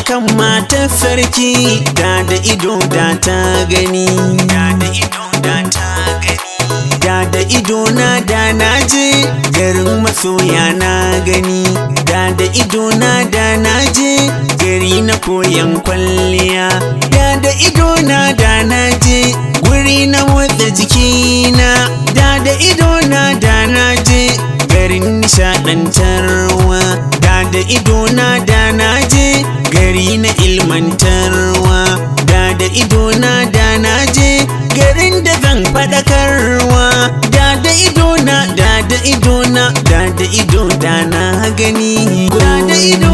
akan matar sarki, da da ido da ta gani. Da da ido da ta gani. Da da ido na da na je garin masoya na gani. Da da ido na da na je gari na koyan kwalliya. Da da ido na da na je guri na motsa jikina. Da da ido na da na je garin nishaɗantarwa. Da da ido na da na je gari na ilmantarwa. Da da ido na da na je garin da zan faɗakarwa. Da da ido na da da ido na da da ido da na gani. Da da ido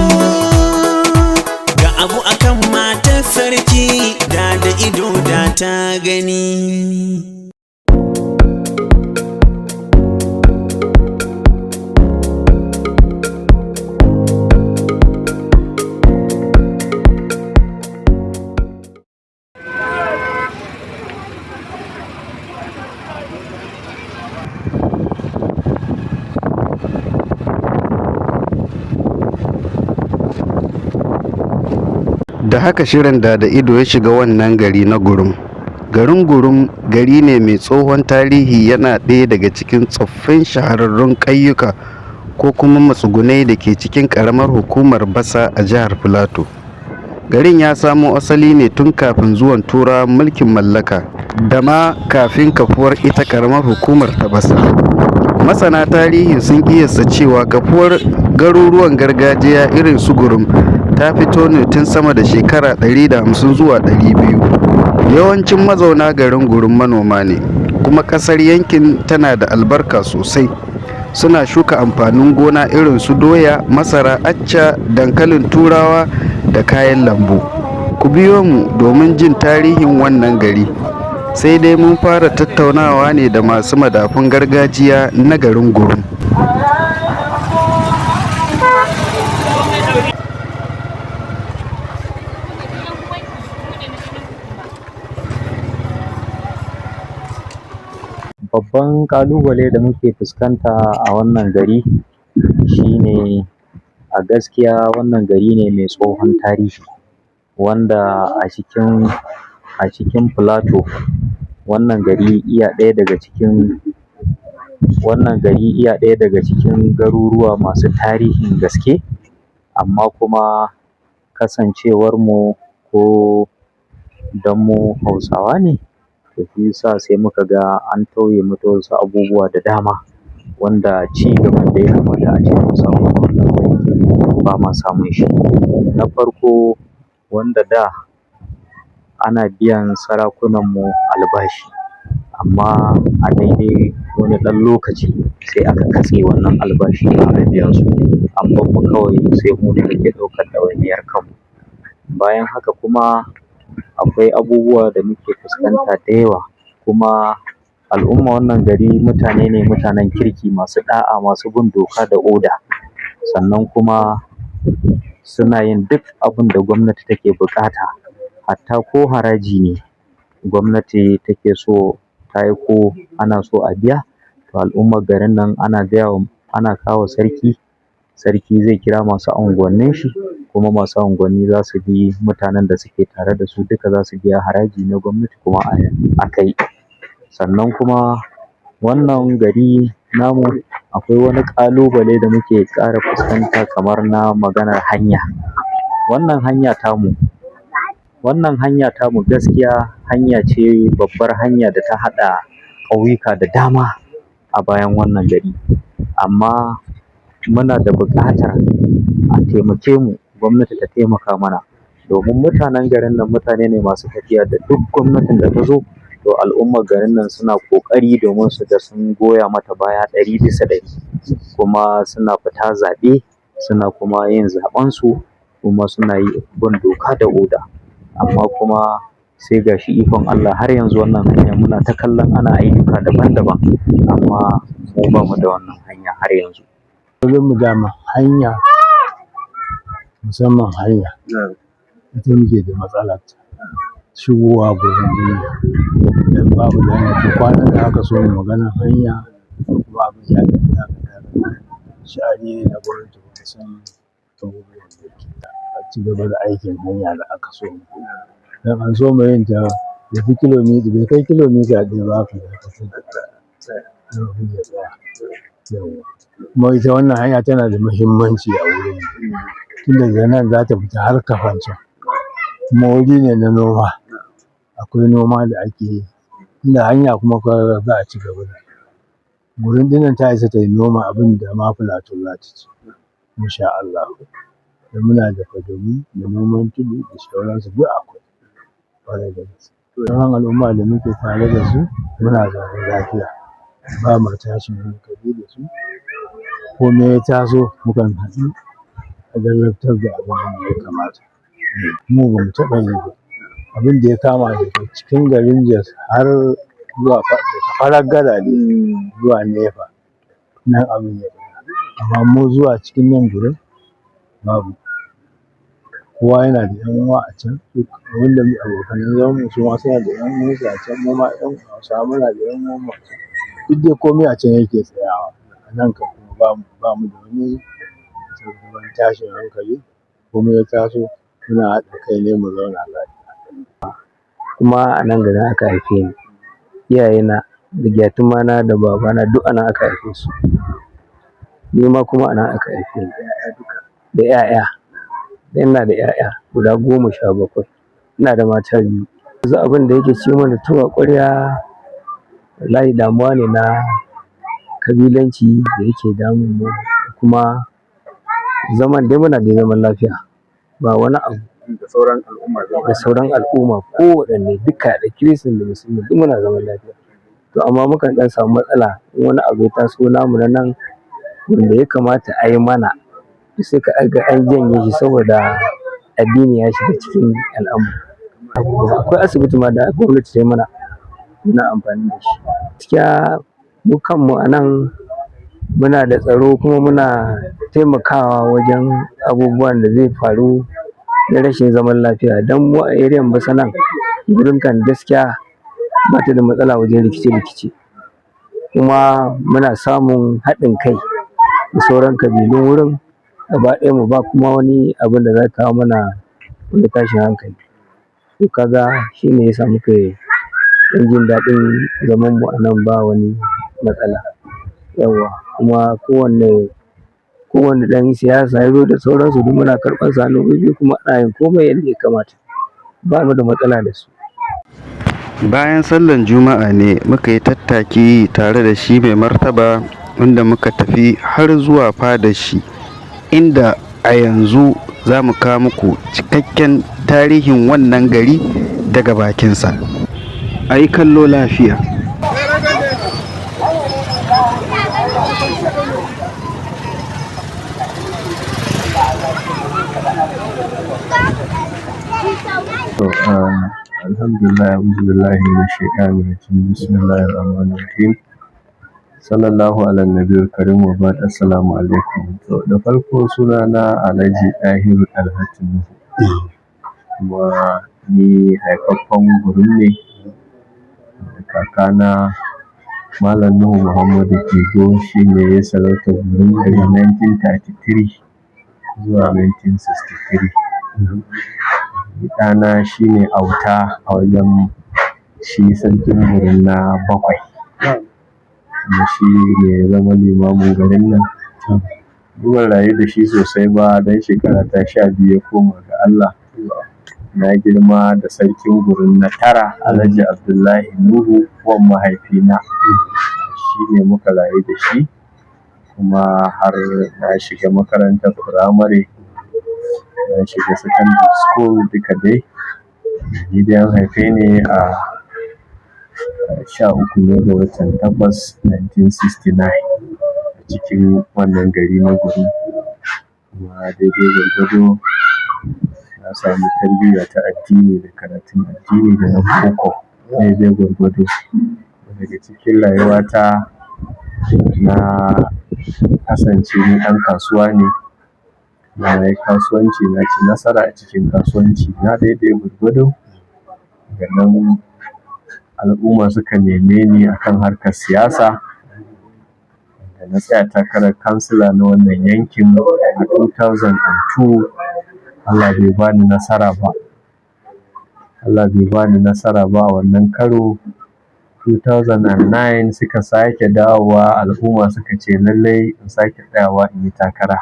ga abu akan matar sarki, da da ido da ta gani. Da haka shirin da ido ya shiga wannan gari na Gurum. Garin Gurum gari ne mai tsohon tarihi, yana ɗaya daga cikin tsoffin shahararrun ƙauyuka ko kuma matsugunai da ke cikin ƙaramar hukumar Basa a jihar Filato. Garin ya samo asali ne tun kafin zuwan Turawan mulkin mallaka da ma kafin kafuwar ita ƙaramar hukumar ta Basa. Masana tarihi sun ƙiyasta cewa kafuwar garuruwan gargajiya irin su Gurum ta fito ne tun sama da shekara 150 zuwa 200. Yawancin mazauna garin Gurum manoma ne, kuma ƙasar yankin tana da albarka sosai. Suna shuka amfanin gona irin su doya, masara, acca, dankalin Turawa da kayan lambu. Ku biyo mu domin jin tarihin wannan gari. Sai dai mun fara tattaunawa ne da masu madafun gargajiya na garin Gurum. Babban ƙalubale da muke fuskanta a wannan gari shine, a gaskiya wannan gari ne mai tsohon tarihi, wanda a cikin Plateau wannan gari iya ɗaya daga cikin wannan gari iya ɗaya daga cikin garuruwa masu tarihin gaske. Amma kuma kasancewar mu ko don mu Hausawa ne, to shi yasa sai muka ga an tauye mu ta wasu abubuwa da dama, wanda ci gaban da ya kamata ace mun samu a wannan gari ba ma samun shi. Na farko, wanda da ana biyan sarakunan mu albashi, amma a daidai wani ɗan lokaci sai aka katse wannan albashi da ana biyan su, an bar mu kawai sai mu ne muke ɗaukar ɗawainiyar kanmu. Bayan haka kuma akwai abubuwa da muke fuskanta da yawa. Kuma al'umma wannan gari mutane ne mutanen kirki, masu ɗa'a, masu bin doka da oda, sannan kuma suna yin duk abin da gwamnati take buƙata, hatta ko haraji ne gwamnati take so ta aiko ana so a biya, to al'ummar garin nan ana gaya wa, ana kawo sarki, sarki zai kira masu unguwannin shi, kuma masu unguwanni za su bi mutanen da suke tare da su duka za su biya haraji na gwamnati kuma a kai. Sannan kuma wannan gari namu akwai wani ƙalubale da muke ƙara fuskanta kamar na maganar hanya. Wannan hanya tamu wannan hanya tamu gaskiya hanya ce, babbar hanya da ta haɗa ƙauyuka da dama a bayan wannan gari, amma muna da buƙatar a taimake mu, gwamnati ta taimaka mana, domin mutanen garin nan mutane ne masu tafiya da duk gwamnatin da ta zo. To al'ummar garin nan suna ƙoƙari domin su ga sun goya mata baya 100%, kuma suna fita zaɓe, suna kuma yin zaɓensu, kuma suna yi bin doka da oda. Amma kuma sai ga shi ikon Allah, har yanzu wannan hanya muna ta kallon ana ayyuka daban-daban, amma mu ba mu da wannan hanya har yanzu. Wajen mu dama hanya, musamman hanya ita muke da matsala ta shigowa gurin dan babu da hanya. To kwanan da aka so maganar hanya kuma abin ya ɗan dakata, sha'ani ne na gwamnati, ba mu san abubuwan da ke a ci gaba da aikin hanya da aka so. Dan an so mu yin ta bai fi kilomita, bai kai kilomita 1 ba aka dakatar da ita. Abin ya tsaya. Yawwa. Kuma ita wannan hanya tana da muhimmanci a wurin mu. Tun daga nan za ta fita har Kafanchan. Kuma wuri ne na noma. Akwai noma da ake yi. Inda hanya kuma kaga za a ci gaba da. Gurin ɗinnan ta isa ta yi noma abin da ma Plateau za ta ci. In sha Allahu. Da muna da fadamu da noman tudu da sauransu duk akwai. Ƙwarai da gaske. Sauran al'umma da muke tare da su muna zaune lafiya. Ba ma tashin hankali da su. Kome ya taso mukan haɗu a ladabtar da abin da ya kamata. Mu ba mu taɓa yi ba. Abin da ya kama daga cikin garin Jos har zuwa farar gada ne zuwa Nefa. Nan abin ya tsaya. Amma mu zuwa cikin nan gurin babu. Kowa yana da ƴan uwa a can. Wanda abokanan zaman mu su ma suna da ƴan uwansu a can. Mu ma ƴan Hausawa muna da ƴan uwan mu a can. Duk dai kome a can yake tsayawa. A nan kam kuma ba mu da wani tashin hankali. Kome ya taso muna haɗa kai ne mu zauna lafiya. Kuma a nan garin aka haife ni. Iyayena da gyatumana da babana duk a nan aka haife su. Ni ma kuma a nan aka haife ni. Da 'ya'ya. Ina da 'ya'ya guda 17. Ina da mata biyu. Yanzu abin da yake ci mana tuwo a ƙwarya, wallahi damuwa ne na kabilanci da yake damun mu, kuma zaman dai muna dai zaman lafiya. Ba wani abu. Da sauran al'umma. Da sauran al'umma ko waɗanne duka, da Kiristan da Musulmi, duk muna zaman lafiya. To amma mukan ɗan samu matsala in wani abu ya taso namu na nan wanda ya kamata a yi mana, sai ka ga an janye shi saboda addini ya shiga cikin al'amari. Akwai asibiti ma da gwamnati ta yi mana, muna amfani da shi. Gaskiya mu kanmu a nan muna da tsaro, kuma muna taimakawa wajen abubuwan da zai faru na rashin zaman lafiya. Don mu a area Basa nan gurin kan gaskiya ba ta da matsala wajen rikice-rikice. Kuma muna samun haɗin kai da sauran ƙabilun wurin gaba ɗayan mu, ba kuma wani abun da zai kawo mana wani tashin hankali. To kaga shi ne ya sa muke ɗan jin daɗin zaman mu a nan, ba wani matsala. Yauwa, kuma kowanne ɗan siyasa ya zo da sauransu, duk muna karɓar su hannu biyu, kuma ana yin komai yadda ya kamata. Ba mu da matsala da su. Bayan sallan Juma'a ne muka yi tattaki tare da shi mai martaba, inda muka tafi har zuwa fadar shi, inda a yanzu za mu kawo muku cikakken tarihin wannan gari daga bakinsa. A yi kallo lafiya. To, alhamdulillah, a'udhu billahi minash shaitanir rajim, bismillahir rahmanir rahim. Sallallahu ala nabiyil karim, wa ba'd, assalamu alaikum. To, da farko sunana Alhaji Dahiru Dalhatu Nuhu. Kuma ni haifaffen Gurum ne. Kakana Malam Nuhu Muhammadu Jigo shi ne ya sarautar Gurum daga 1933 zuwa 1963. Ɗana shi ne auta a wajen shi sarkin Gurum na bakwai. Kuma shi ne ya zama limamin garin nan. Ni ban rayu da shi sosai ba don shekara ta 12 ya koma ga Allah. Na girma da sarkin Gurum na tara, Alhaji Abdullahi Nuhu, wan mahaifina. Shi ne muka rayu da shi, kuma har na shiga makarantar firamare, na shiga secondary school duka dai. Ni dai an haife ni a 13 ne ga watan 8, 1969, a cikin wannan gari na Gurum. Kuma daidai gwargwado na samu tarbiyya ta addini da karatun addini da na boko daidai gwargwado. Daga cikin rayuwata na kasance ni ɗan kasuwa ne, na yi kasuwanci, na ci nasara a cikin kasuwanci na daidai gwargwado. Daga nan al'umma suka neme ni akan harkar siyasa, da na tsaya takarar kansila na wannan yankin a 2002. Allah bai bani nasara ba. Allah bai bani nasara ba a wannan karo. 2009 suka sake dawowa, al'umma suka ce lallai in sake tsayawa in yi takara.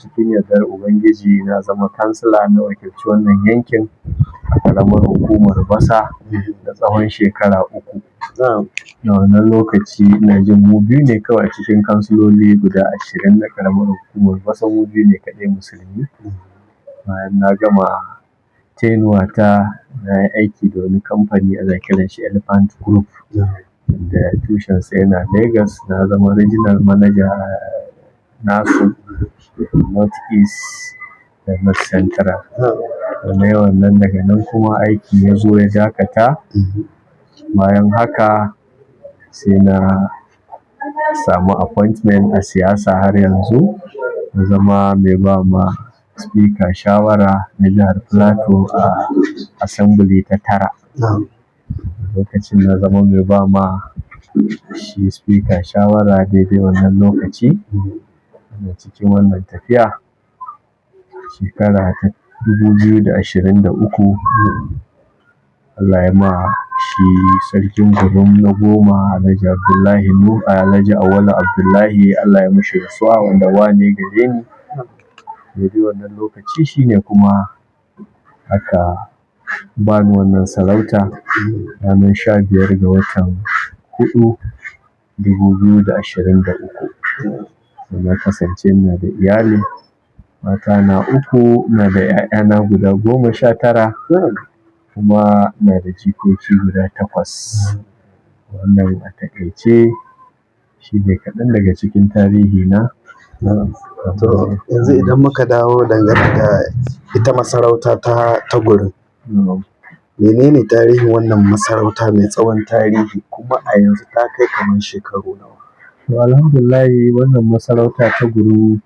Cikin yardar Ubangiji na zama kansila, na wakilci wannan yankin a ƙaramar hukumar Basa na tsawon shekara 3. A wannan lokaci ina jin mu biyu ne kawai a cikin kansiloli guda 20 na ƙaramar hukumar Basa, mu biyu ne kaɗai musulmi. Bayan na gama tenuwa ta, na yi aiki da wani kamfani ana kiran shi Elephant Group da tushensa yana Lagos. Na zama regional manager nasu North East da North Central. Na yi wannan, daga nan kuma aiki ya zo ya dakata. Bayan haka sai na samu appointment a siyasa, har yanzu na zama mai ba ma speaker shawara na jihar Plateau a assembly ta 9. Lokacin na zama mai ba ma shi speaker shawara daidai wannan lokaci. Ana cikin wannan tafiya, shekara ta 2023 Allah ya ma shi sarkin Gurum na 10, Alhaji Abdullahi Nuhu, Alhaji Auwalu Abdullahi, Allah ya mishi rasuwa, wanda wa ne gare ni. Daidai wannan lokaci shine kuma aka bani wannan sarauta ranar 15 ga watan 4, 2023. Na kasance ina da iyali, mata na uku, ina da ‘ya'yana guda 19, kuma ina da jikoki guda 8. Wannan a taƙaice shi ne kaɗan daga cikin tarihi na. To yanzu idan muka dawo dangane da ita masarauta ta Gurin, menene tarihin wannan masarauta mai tsawon tarihi, kuma a yanzu ta kai kamar shekaru nawa? To alhamdulillahi, wannan masarauta ta Gurum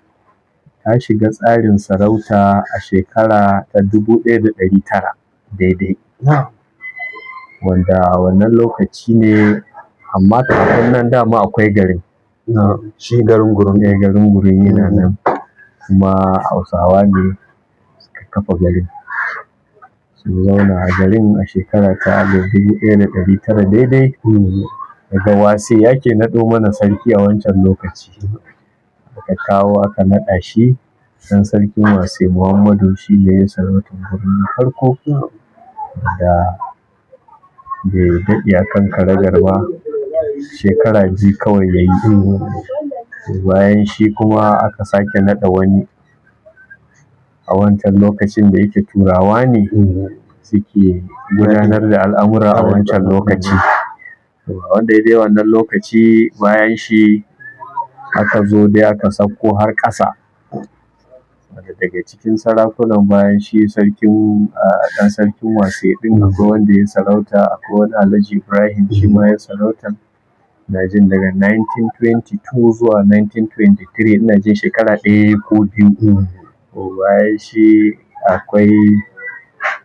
ta shiga tsarin sarauta a shekara ta 1900 daidai. Wanda wannan lokaci ne, amma kafin nan dama akwai garin. Shi garin Gurum? Eh, garin Gurum yana nan, kuma Hausawa ne suka kafa garin. Sun zauna a garin a shekara ta 1900 daidai. Daga Wase ake naɗo mana sarki a wancan lokaci. Aka kawo aka naɗa shi ɗan sarkin Wase Muhammadu, shi ne ya sarautar Gurum na farko, da bai daɗe a kan karagar ba, shekara 2 kawai ya yi. Bayan shi kuma aka sake naɗa wani a wancan lokacin, da yake Turawa ne suke gudanar da al'amura a wancan lokaci. A daidai wannan lokaci, bayan shi aka zo dai aka sauko har ƙasa. Daga cikin sarakunan bayan shi sarkin ɗan sarkin Wase ɗin, akwai wanda ya sarauta, akwai wani Alhaji Ibrahim, shi ma ya sarauta. Ina jin daga 1922 zuwa 1923, ina jin shekara ɗaya ko biyu. Bayan shi akwai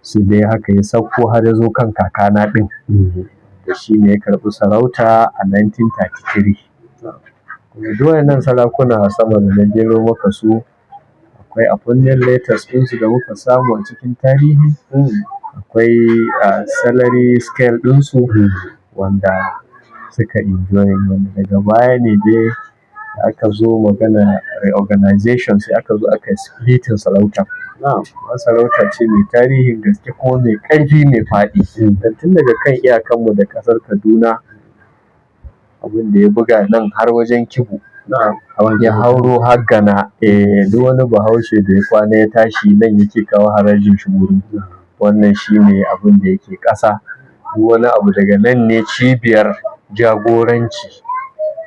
su dai, haka ya sauko har ya zo kan kakana ɗin, da shi ne ya karɓi sarauta a 1933. Duk waɗannan sarakuna sama da na jero maka su, akwai appointment letters ɗinsu da muka samu a cikin tarihi, akwai salary scale ɗinsu wanda suka enjoy, wanda daga baya ne dai da aka zo magana reorganization, sai aka zo aka yi splitting sarauta. Amma sarauta ce mai tarihin gaske, kuma mai ƙarfi, mai faɗi. Don tun daga kan iyakanmu da ƙasar Kaduna, abin da ya buga nan har wajen Kibu, ya hauro har Gana, duk wani Bahaushe da ya kwana ya tashi nan yake kawo harajin shi wuri. Wannan shi ne abin da yake ƙasa. Duk wani abu daga nan ne, cibiyar jagoranci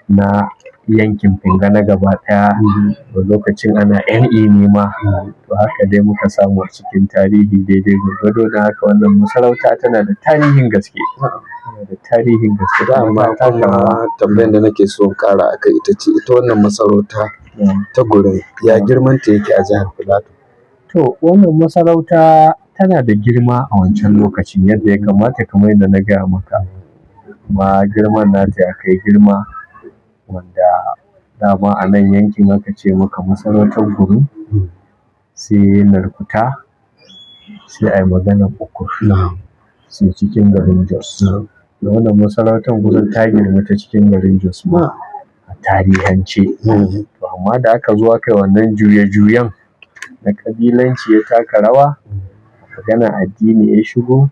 na yankin Finga na gaba ɗaya. Lokacin ana NE ne ma. To haka dai muka samu a cikin tarihi daidai gwargwado. Don haka wannan masarauta tana da tarihin gaske. Tana da tarihin gaske. Dama kuma tambayan da nake so in ƙara akai ita ce, ita wannan masarauta ta Gurum, ya girmanta yake a jihar Filato? To wannan masarauta tana da girma a wancan lokacin yadda ya kamata, kamar yadda na gaya maka. Kuma girman nata ya kai girma, wanda dama a nan yankin aka ce maka masarautar Gurum. sai Narkuta, sai ai maganar Ukur, sai cikin garin Jos. Da wannan masarautar kusan ta girmi ta cikin garin Jos ma a tarihance. To amma da aka zo aka yi wannan juye-juyen na ƙabilanci ya taka rawa, maganar addini ya shigo,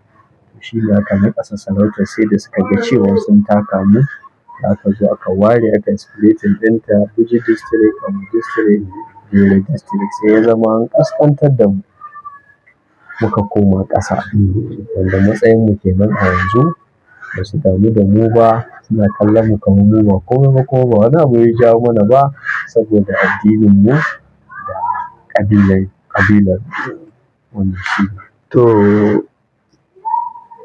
shi ne aka naƙasa sarautar sai da suka ga cewa sun taka mu, aka zo aka ware aka yi splitting ɗinta Buji district, Kamu district, Jere district, sai ya zama an ƙasƙantar da mu muka koma ƙasa, wanda matsayin mu kenan a yanzu. Ba su damu da mu ba, suna kallon mu kamar mu ba komai ba, kuma ba wani abu ya jawo mana ba saboda addinin mu da ƙabilar wannan shi ne. To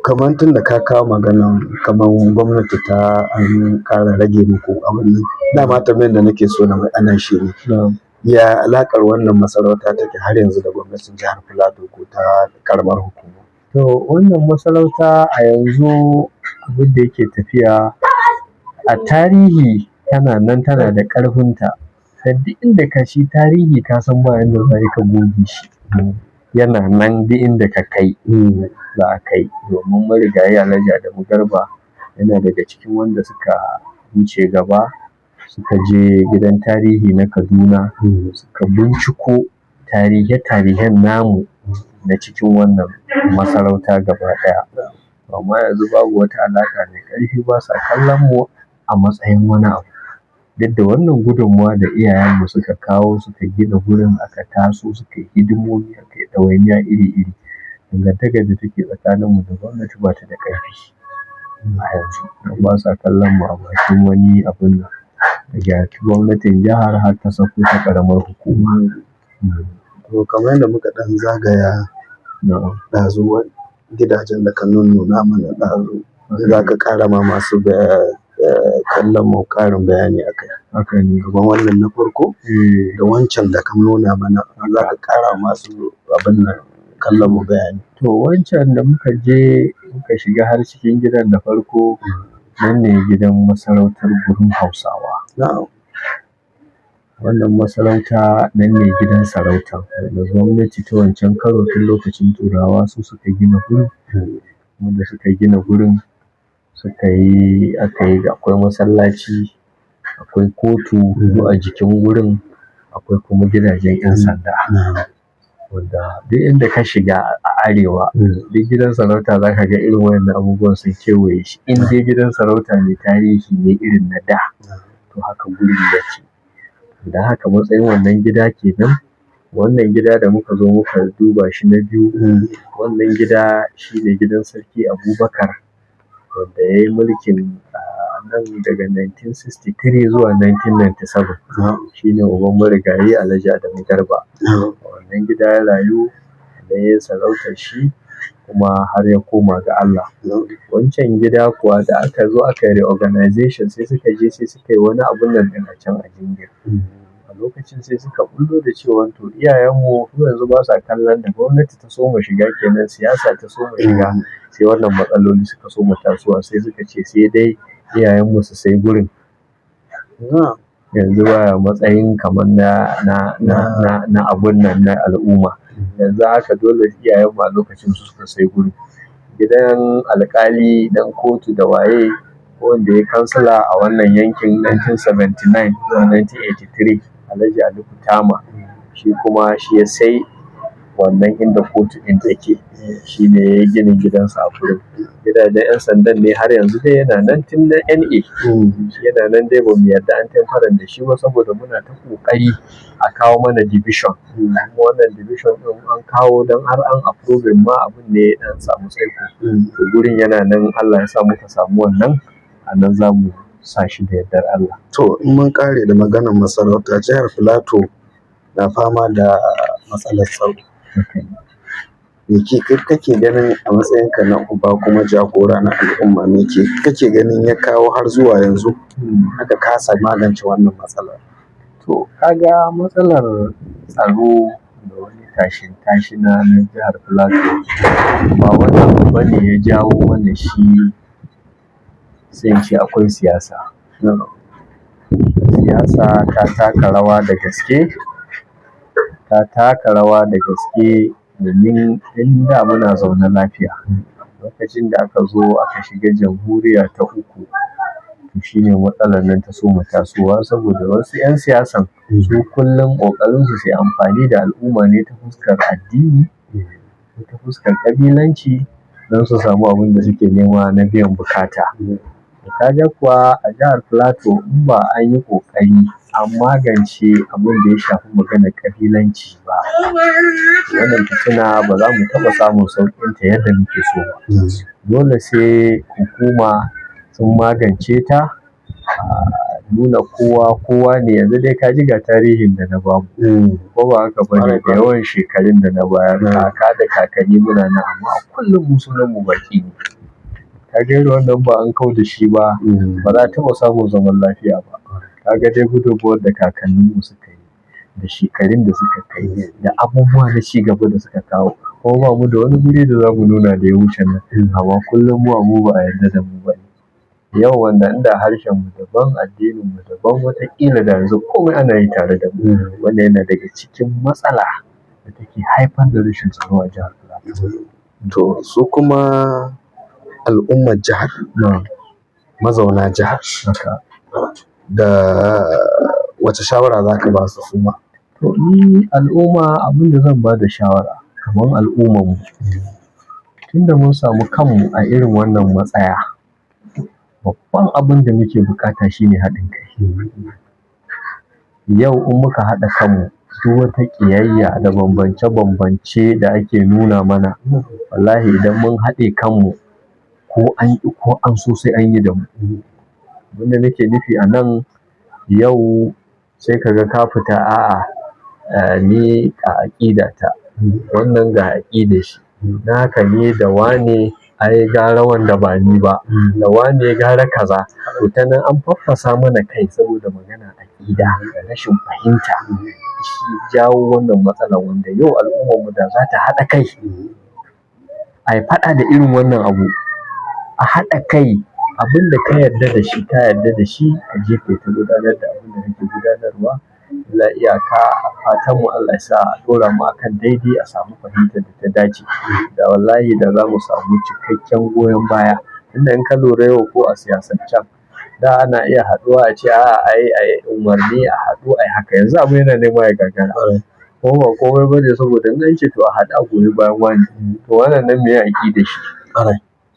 kamar tun da ka kawo maganan kamar gwamnati ta an ƙara rage muku abin nan, dama tambayan da nake so na mai anan shi ne, ya alaƙar wannan masarauta take har yanzu da gwamnatin jihar Filato ko ta ƙaramar hukuma? To wannan masarauta a yanzu abin da yake tafiya a tarihi tana nan tana da ƙarfinta, ta duk inda ka shi tarihi ka san ba yanda za ka goge shi, yana nan duk inda ka kai za a kai, domin marigayi Alhaji Adamu Garba yana daga cikin wanda suka wuce gaba suka je gidan tarihi na Kaduna suka binciko tarihe-tarihen namu na cikin wannan masarauta gaba ɗaya. Amma yanzu babu wata alaƙa mai ƙarfi, ba sa kallon mu a matsayin wani abu. Duk da wannan gudunmawa da iyayenmu suka kawo suka gina gurin aka taso suka yi hidimomi aka yi ɗawainiya iri-iri, dangantakar da take tsakaninmu da gwamnati ba ta da ƙarfi a yanzu, don ba sa kallon mu a bakin wani abun nan. Daga gwamnatin jihar har ta sauko ta ƙaramar hukuma. To kamar yadda muka ɗan zagaya ɗazu gidajen da ka nunnuna mana ɗazu, za ka ƙara ma masu kallon mu ƙarin bayani a kai. Haka ne. Kamar wannan na farko da wancan da ka nuna mana, za ka ƙara masu abin nan kallon mu bayani. To wancan da muka je muka shiga har cikin gidan da farko, nan ne gidan masarautar Gurin Hausawa. Wannan masarauta nan ne gidan sarauta wanda gwamnati ta wancan karo tun lokacin Turawa su suka gina gurin, wanda suka gina gurin suka yi aka yi akwai masallaci, akwai kotu duk a jikin gurin, akwai kuma gidajen 'yan sanda. Wanda duk inda ka shiga a arewa, duk gidan sarauta za ka ga irin waɗannan abubuwan sun kewaye shi, in dai gidan sarauta mai tarihi ne irin na da, to haka gurin yake. Don haka matsayin wannan gida kenan. Wannan gida da muka zo muka duba shi na biyu, wannan gida shi ne gidan Sarki Abubakar wanda ya yi mulkin nan daga 1963 zuwa 1997. Shi ne uban marigayi Alhaji Adamu Garba. A wannan gida ya rayu, nan ya yi sarautar shi kuma har ya koma ga Allah. Wancan gida kuwa da aka zo aka yi reorganization sai suka je sai suka yi wani abun nan ɗin a can a Jingir. A lokacin sai suka ɓullo da cewa to iyayenmu su yanzu ba sa kallon da gwamnati ta soma shiga kenan, siyasa ta soma shiga, sai wannan matsaloli suka soma tasowa, sai suka ce sai dai iyayenmu su sai gurin. Yanzu baya matsayin kamar na abun nan na al'umma. Yanzu haka dole iyayenmu a lokacin su suka sai gurin. Gidan alƙali dan kotu da waye wanda ya kansila a wannan yankin 1979 zuwa 1983, Alhaji Ali Kutama, shi kuma shi ya sai wannan inda kotu ɗin take, shi ne ya yi ginin gidansa a gurin. Gidajen 'yan sandan ne har yanzu dai yana nan tun na NA. Shi yana nan dai ba mu yarda an tamfarar da shi ba saboda muna ta ƙoƙari a kawo mana division. Kuma wannan division ɗin an kawo don har an approving ma abin ne ya ɗan samu tsaiko. To gurin yana nan, Allah ya sa muka samu wannan, a nan za mu sa shi da yardar Allah. To in mun ƙare da maganar masarauta, jihar Filato na fama da matsalar tsaro. Me ke kake ganin a matsayinka na uba kuma jagora na al'umma, me ke kake ganin ya kawo har zuwa yanzu aka kasa magance wannan matsalar? To ka ga matsalar tsaro da wani tashin tashina na jihar Filato ba wani abu bane ya jawo mana shi, sai in ce akwai siyasa. Siyasa ta taka rawa da gaske. Ta taka rawa da gaske domin in da muna zaune lafiya. Lokacin da aka zo aka shiga jamhuriya ta uku, to shine matsalar nan ta soma tasowa saboda wasu 'yan siyasan su kullum ƙoƙarinsu su yi amfani da al'umma ne ta fuskar addini ko ta fuskar ƙabilanci don su samu abin da suke nema na biyan buƙata. Ka ga kuwa a jihar Plateau in ba an yi ƙoƙari an magance abin da ya shafi maganar ƙabilanci ba, wannan fitina ba za mu taɓa samun sauƙinta yadda muke so ba. Dole sai hukuma sun magance ta, a nuna kowa kowa ne. Yanzu dai ka ji ga tarihin da na bamu, ko ba haka ba ne? Da yawan shekarun da na bayar, kaka da kakanni muna nan, amma a kullum mu sunan mu baƙi ne. Ka ga irin wannan ba an kau da shi ba, ba za a taɓa samun zaman lafiya ba. Ka ga dai gudunmawar da kakanninmu suka yi da shekarun da suka kai da abubuwa na ci gaba da suka kawo, kuma ba mu da wani guri da za mu nuna da ya wuce nan, amma kullum mu a ba a yarda da mu ba ne. Yau wanda inda harshen mu daban, addinin mu daban, wataƙila da yanzu komai ana yi tare da mu. Wannan yana daga cikin matsala da take haifar da rashin tsaro a jihar Plateau. To su kuma al'ummar jihar, mazauna jihar, da wace shawara za ka ba su suma? To ni al'umma abin da zan ba da shawara kamar al'ummarmu, tunda mun samu kanmu a irin wannan matsaya, babban abin da muke buƙata shine haɗin kai. Yau in muka haɗa kanmu, duk wata ƙiyayya da bambance-bambance da ake nuna mana, wallahi idan mun haɗe kanmu, ko an ƙi ko an so sai an yi da mu. Abin da nake nufi a nan, yau sai ka ga ka fita, a'a ni ga aƙidata, wannan ga aƙidar shi, don haka ni da wane ai gara wanda ba ni ba, da wane gara kaza. To ta nan an faffasa mana kai saboda maganar aƙida da rashin fahimta shi ya jawo wannan matsalar, wanda yau al'ummarmu da za ta haɗa kai a yi faɗa da irin wannan abu, a haɗa kai, abin da ka yarda da shi ka yarda da shi, ka je kai ta gudanar da abin da kake gudanarwa. Illa iyaka fatanmu Allah ya sa a ɗora mu akan daidai, a samu fahimtar da ta dace. Da wallahi da za mu samu cikakken goyon baya. Tunda in ka lura yau ko a siyasancen da ana iya haɗuwa a ce a'a ai ai umarni a haɗu ai haka, yanzu abin yana nema ya gagara. Kuma ba komai ba ne, saboda in an ce to a haɗu a goyi bayan wane, to wanen nan meye aƙidar shi?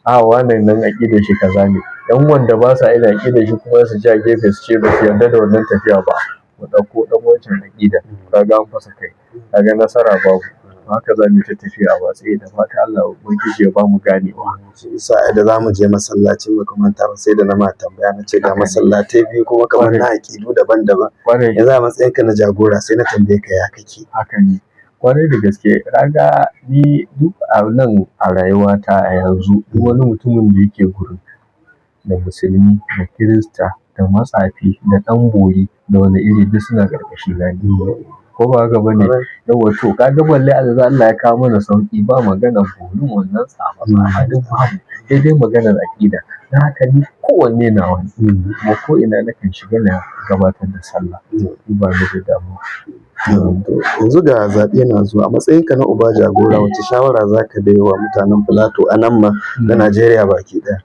A'a wanen nan aƙidar shi kaza ne. ‘Yan wanda ba sa irin aƙidar shi kuma su ja gefe su ce ba su yarda da wannan tafiya ba, mu ɗauko ɗan wancan aƙida, ka ga an fasa kai, ka ga nasara babu. Haka za mu yi ta tafiya a watse, da fatan Allah Ubangiji ya ba mu ganewa. Shi yasa ai da za mu je masallacin ba manta ba sai da na ma tambaya, na ce ga masallatai biyu kuma kamar na aƙidu daban-daban. Yanzu a matsayinka na jagora sai na tambaye ka ya kake? Haka ne, ƙwarai da gaske. Ka ga ni duk a nan a rayuwata a yanzu, duk wani mutumin da yake gurin, da musulmi da kirista da matsafi da ɗan bori da wani iri, duk suna ƙarƙashina ne. Ko ba haka ba ne? Yawwa, to ka ga balle a yanzu Allah ya kawo mana sauƙi, ba maganar borin wannan tsafe-tsafe duk babu, sai dai maganar aƙida. Don haka ni kowanne nawa ne, kuma ko ina nakan shiga na gabatar da sallah, ni ba ni da damuwa. Yanzu ga zaɓe na zuwa, a matsayinka na uba jagora wace shawara za ka bai wa mutanen Plateau a nan ma da Najeriya baki ɗaya?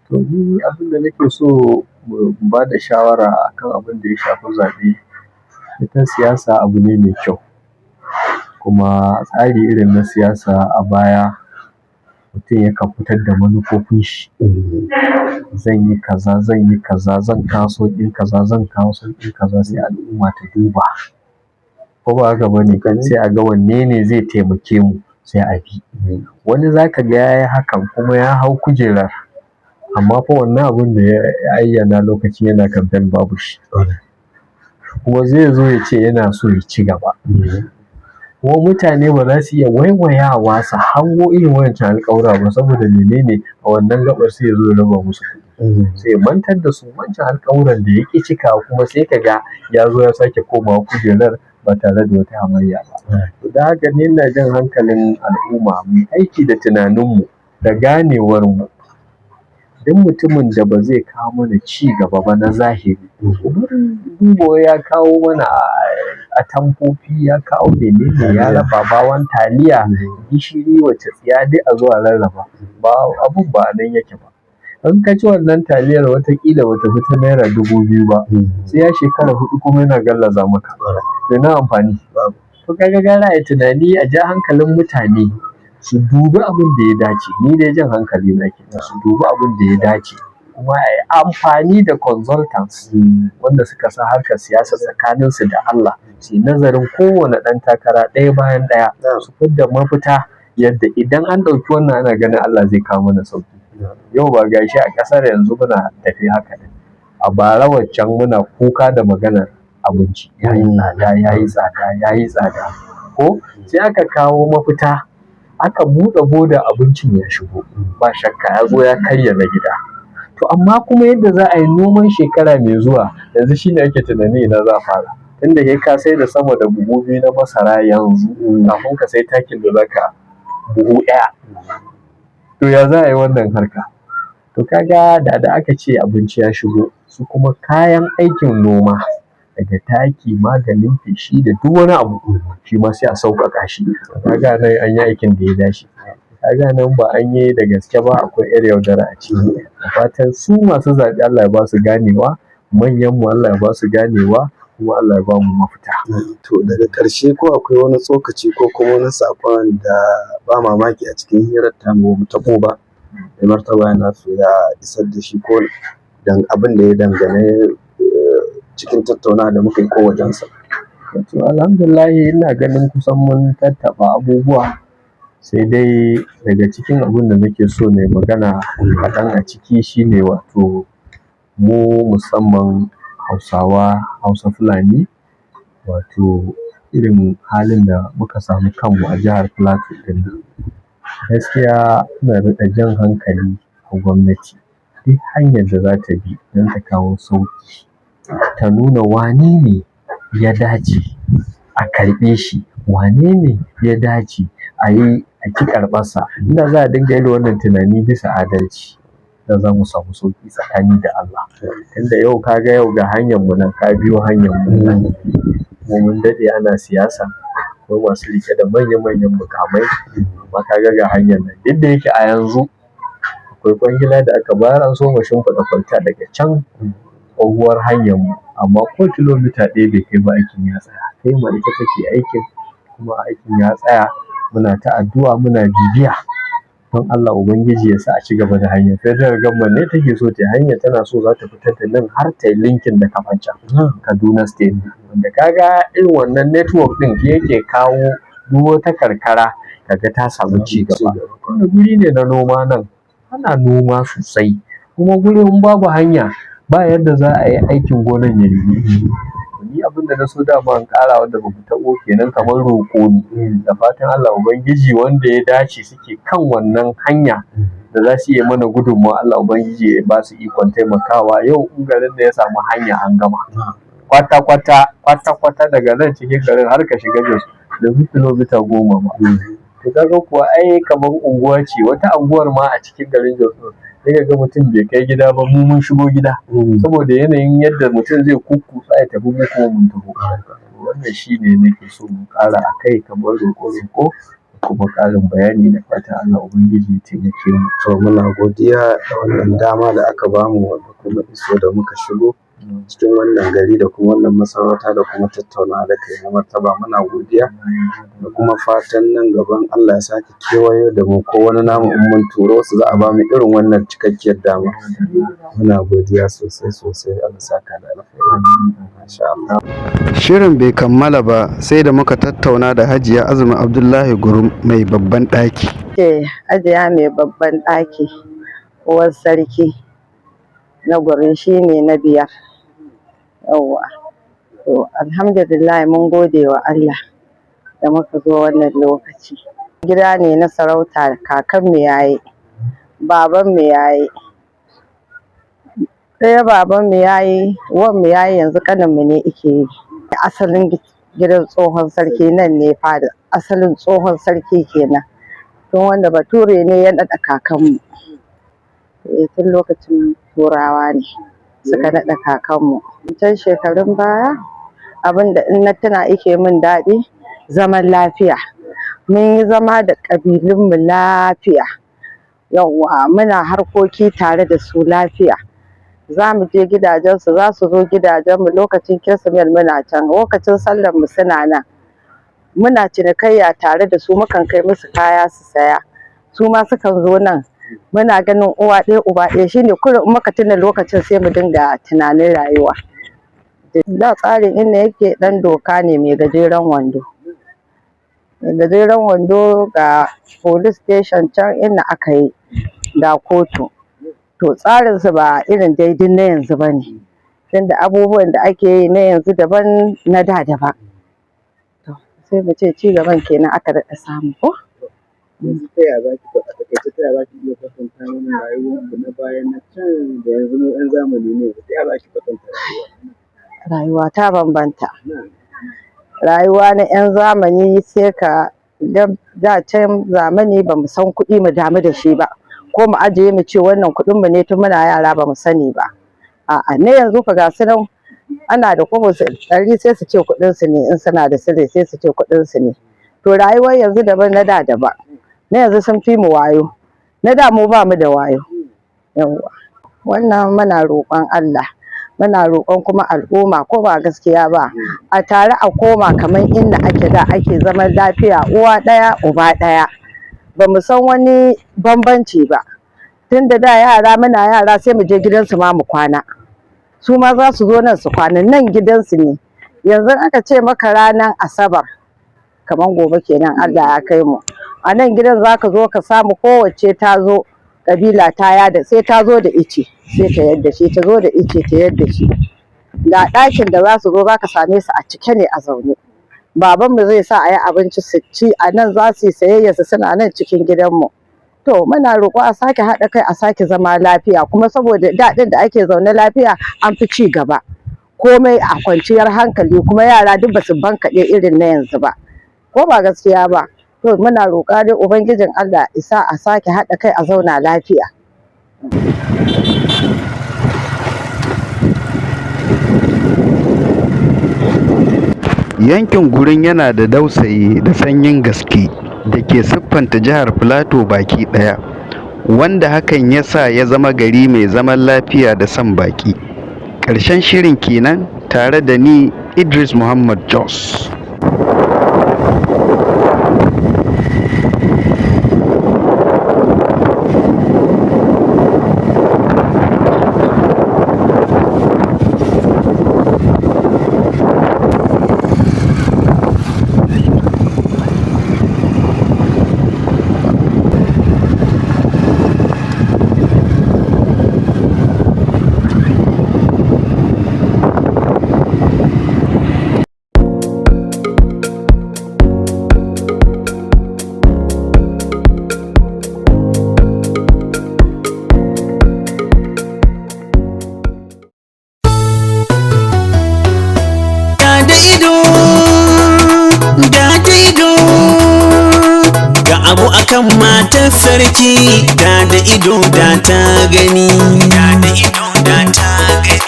To ni abin da nake so mu ba da shawara akan abin da ya shafi zaɓe, ita siyasa abu ne mai kyau, kuma tsari irin na siyasa a baya mutum yakan fitar da manufofin shi, zan yi kaza, zan yi kaza, zan kawo sauƙin kaza, zan kawo sauƙin kaza, sai al'umma ta duba. Ko ba haka ba ne? Sai a ga wanne ne zai taimake mu, sai a bi. Wani za ka ga ya yi hakan kuma ya hau kujerar, amma fa wannan abin da ya ayyana lokacin yana kamfen babu shi. Kuma zai zo ya ce yana so ya ci gaba. Kuma mutane ba za su iya waiwayawa su hango irin wancan alƙawura ba, saboda mene ne? A wannan gaɓar sai ya zo ya raba musu kuɗi. Sai ya mantar da su wancan alƙawuran da ya ƙi cikawa, kuma sai ka ga ya zo ya sake komawa kujerar ba tare da wata hamayya ba. To don haka ni ina jan hankalin al'umma mu yi aiki da tunaninmu da ganewarmu. Duk mutumin da ba zai kawo mana ci gaba ba na zahiri, duba ya kawo mana atamfofi, ya kawo menene, ya raba bawan taliya, gishiri, wace tsiya duk a zo a rarraba, ba abun ba a nan yake ba. In ka ci wannan taliyar wataƙila bata fi ta naira 2000 ba, sai ya shekara 4 kuma yana gallaza maka. To ina amfani? To kaga gara a yi tunani a ja hankalin mutane su dubi abin da ya dace. Ni dai jan hankali na kenan, su dubi abin da ya dace, kuma a yi amfani da consultants wanda suka san harkar siyasa tsakaninsu da Allah, su yi nazarin kowane ɗan takara ɗaya bayan ɗaya, su fidda mafita yadda idan an ɗauki wannan ana ganin Allah zai kawo mana sauƙi. Yau ba gashi a ƙasar yanzu muna tafi haka ɗin. A bara waccan muna kuka da maganar abinci ya yi tsada, ya yi tsada, ya yi tsada. Ko sai aka kawo mafita, aka buɗe boda, abincin ya shigo, ba shakka ya zo ya karya na gida. To amma kuma yadda za a yi noman shekara mai zuwa yanzu shine ake tunani ina za a fara. Tunda sai ka sai da sama da buhu 2 na masara yanzu kafin ka sai takin da za ka buhu ɗaya. To ya za a yi wannan harka? To kaga da aka ce abinci ya shigo, su kuma kayan aikin noma daga taki, maganin feshi da duk wani abu, shi ma sai a sauƙaƙa shi. Kaga nan an yi aikin da ya dace. Kaga nan ba an yi da gaske ba, akwai ƴar yaudara a ciki. Da fatan su masu zaɓe Allah ya ba su ganewa, manyan mu Allah ya ba su ganewa, kuma Allah ya ba mu mafita. To daga ƙarshe, ko akwai wani tsokaci ko kuma wani saƙon da ba mamaki a cikin hirar tamu ba mu taɓo ba, mai martaba yana so ya isar da shi, ko dan abin da ya dangane cikin tattaunawa da muka yi ko wajensa? To alhamdulillahi, ina ganin kusan mun tattaɓa abubuwa, sai dai daga cikin abin da nake so na yi magana kaɗan a ciki shine, wato mu musamman Hausawa, Hausa Fulani, wato irin halin da muka samu kanmu a jihar Plateau ɗin nan. Gaskiya ina daɗa jan hankali ga gwamnati, duk hanyar da za ta bi don ta kawo sauƙi, ta nuna wane ne ya dace a karɓe shi, wane ne ya dace a yi a ƙi karɓarsa. Inda za a dinga irin wannan tunani bisa adalci, da za mu samu sauƙi tsakani da Allah. Tunda yau ka ga, yau ga hanyar mu nan, ka biyo hanyar mu nan, kuma mun daɗe ana siyasa, akwai masu riƙe da manya-manyan muƙamai, amma ka ga ga hanyar nan. Duk da yake a yanzu akwai kwangila da aka bayar, an soma shimfiɗa kwalta daga can tsohuwar hanyar mu, amma ko kilomita 1 bai kai ba aikin ya tsaya. Kai ita take aikin, kuma aikin ya tsaya. Muna ta addu'a, muna bibiya don Allah Ubangiji ya sa a ci gaba da hanyar. Federal government ne take so ta hanyar, tana so za ta fitar da nan har ta yi linking da Kafancan, Kaduna State, wanda kaga irin wannan network ɗin shi yake kawo duk wata karkara kaga ta samu ci gaba. Wanda guri ne na noma nan, ana noma sosai, kuma gurin in babu hanya ba yadda za a yi aikin gonan ya yiwu. Ni abin da na so dama in ƙara wanda ba mu taɓo kenan, kamar roƙo ne, da fatan Allah Ubangiji wanda ya dace suke kan wannan hanya da za su iya mana gudunmawa, Allah Ubangiji ya ba su ikon taimakawa. Yau in garin da ya samu hanya an gama kwata-kwata, kwata-kwata, daga nan cikin garin har ka shiga Jos bai fi kilomita 10 ba. To kaga kuwa ai kamar unguwa ce, wata unguwar ma a cikin garin Jos ɗin sai ka ga mutum bai kai gida ba, mu mun shigo gida, saboda yanayin yadda mutum zai kukkutsa ya tafi, mu kuma mun taho. Wannan shi ne nake so mu ƙara a kai, kamar roƙo-roƙo da kuma ƙarin bayani, da fatan Allah Ubangiji ya taimake mu. To muna godiya da wannan dama da aka bamu da kuma iso da muka shigo cikin wannan gari da kuma wannan masarauta da kuma tattaunawa da kai na martaba. Muna godiya da kuma fatan nan gaban Allah ya sake kewayo da mu, ko wani namu in mun turo su, za a bamu irin wannan cikakkiyar dama. Muna godiya sosai sosai. Allah saka da alkhairi, masha Allah. Shirin bai kammala ba sai da muka tattauna da Hajiya Azumi Abdullahi Gurum, mai babban ɗaki. Ce Hajiya mai babban ɗaki, uwar sarki na gurin, shi ne na biyar. Yawwa. To alhamdulillah, mun gode wa Allah da muka zo wannan lokaci. Gida ne na sarauta, kakanmu ya yi, babanmu ya yi, ɗaya babanmu ya yi, wanmu ya yi, yanzu ƙaninmu ne ike yi. Asalin gidan tsohon sarki nan ne fada, asalin tsohon sarki kenan. Tun wanda Bature ne ya naɗa kakanmu. Eh, tun lokacin Turawa ne suka naɗa kakanmu. Can shekarun baya, abin da in na tuna yake min daɗi, zaman lafiya. Mun yi zama da ƙabilunmu lafiya. Yawwa, muna harkoki tare da su lafiya. Za mu je gidajensu, za su zo gidajenmu. Lokacin Kirsimeti muna can, lokacin sallarmu suna nan. Muna cinikayya tare da su, mukan kai musu kaya su saya. Su ma sukan zo nan. Muna ganin uwa ɗaya uba ɗaya. Shine kurin in muka tuna lokacin, sai mu dinga tunanin rayuwa. Da tsarin inda yake, ɗan doka ne mai gajeren wando. Mai gajeren wando, ga police station can inda aka yi, ga kotu. To, tsarin su ba irin daidai na yanzu ba ne. Tunda abubuwan da ake yi na yanzu daban, na da daban. To, sai mu ce ci gaban kenan aka daɗa samu, ko? Yanzu ta yaya za ki, a taƙaice, ta yaya za ki iya kwatanta mana rayuwar ku na baya na can da yanzu mu 'yan zamani ne, ta yaya za ki kwatanta rayuwa? Rayuwa ta bambanta. Rayuwa na 'yan zamani, sai ka ga da can zamani ba mu san kuɗi mu damu da shi ba, ko mu ajiye mu ce wannan kuɗin mu ne. Tun muna yara ba mu sani ba. A'a, na yanzu fa ga su nan, ana da kobo 100 sai su ce kuɗin su ne, in suna da sile sai su ce kuɗin su ne. To, rayuwar yanzu daban, na da daban. Na yanzu sun fi mu wayo, na da mu ba mu da wayo. Yawwa, wannan muna roƙon Allah, muna roƙon kuma al'umma, ko ba gaskiya ba, a tare a koma kamar inda ake da, ake zaman lafiya, uwa ɗaya uba ɗaya, ba mu san wani bambanci ba. Tunda da yara muna yara, sai mu je gidansu ma mu kwana, su ma za su zo nan su kwana, nan gidansu ne. Yanzu aka ce maka ranar Asabar, kamar gobe kenan, Allah ya kai mu, a nan gidan za ka zo ka samu kowacce ta zo, ƙabila ta yada, sai ta zo da ice, sai ta yadda shi, ta zo da ice, ta yadda shi. Ga ɗakin da za su zo, za ka same su a cike ne a zaune. Babanmu zai sa a yi abinci su ci a nan, za su yi sayayya su, suna nan cikin gidanmu. To, muna roƙo a sake haɗa kai, a sake zama lafiya kuma, saboda daɗin da ake zaune lafiya an fi ci gaba, komai a kwanciyar hankali, kuma yara duk basu bankaɗe irin na yanzu ba, ko ba gaskiya ba? To, muna roƙa dai Ubangijin Allah isa a sake haɗa kai, a zauna lafiya. Yankin Gurin yana da dausayi da sanyin gaske da ke siffanta jihar Filato baki ɗaya, wanda hakan ya sa ya zama gari mai zaman lafiya da son baƙi. Ƙarshen shirin kenan, tare da ni Idris Muhammad Jos. Da ido, da da ido, ga abu akan matar sarki, da da ido da ta gani, da da ido da ta gani,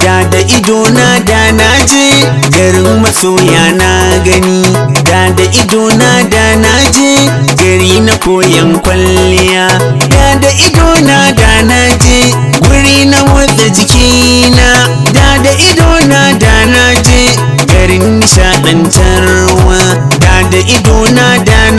da da ido na da na je garin masoya na gani, da da ido na da na je gari na koyan kwalliya, da da ido na da na je guri na motsa jikina, da da ido na da na je garin nishaɗantarwa, da da ido na da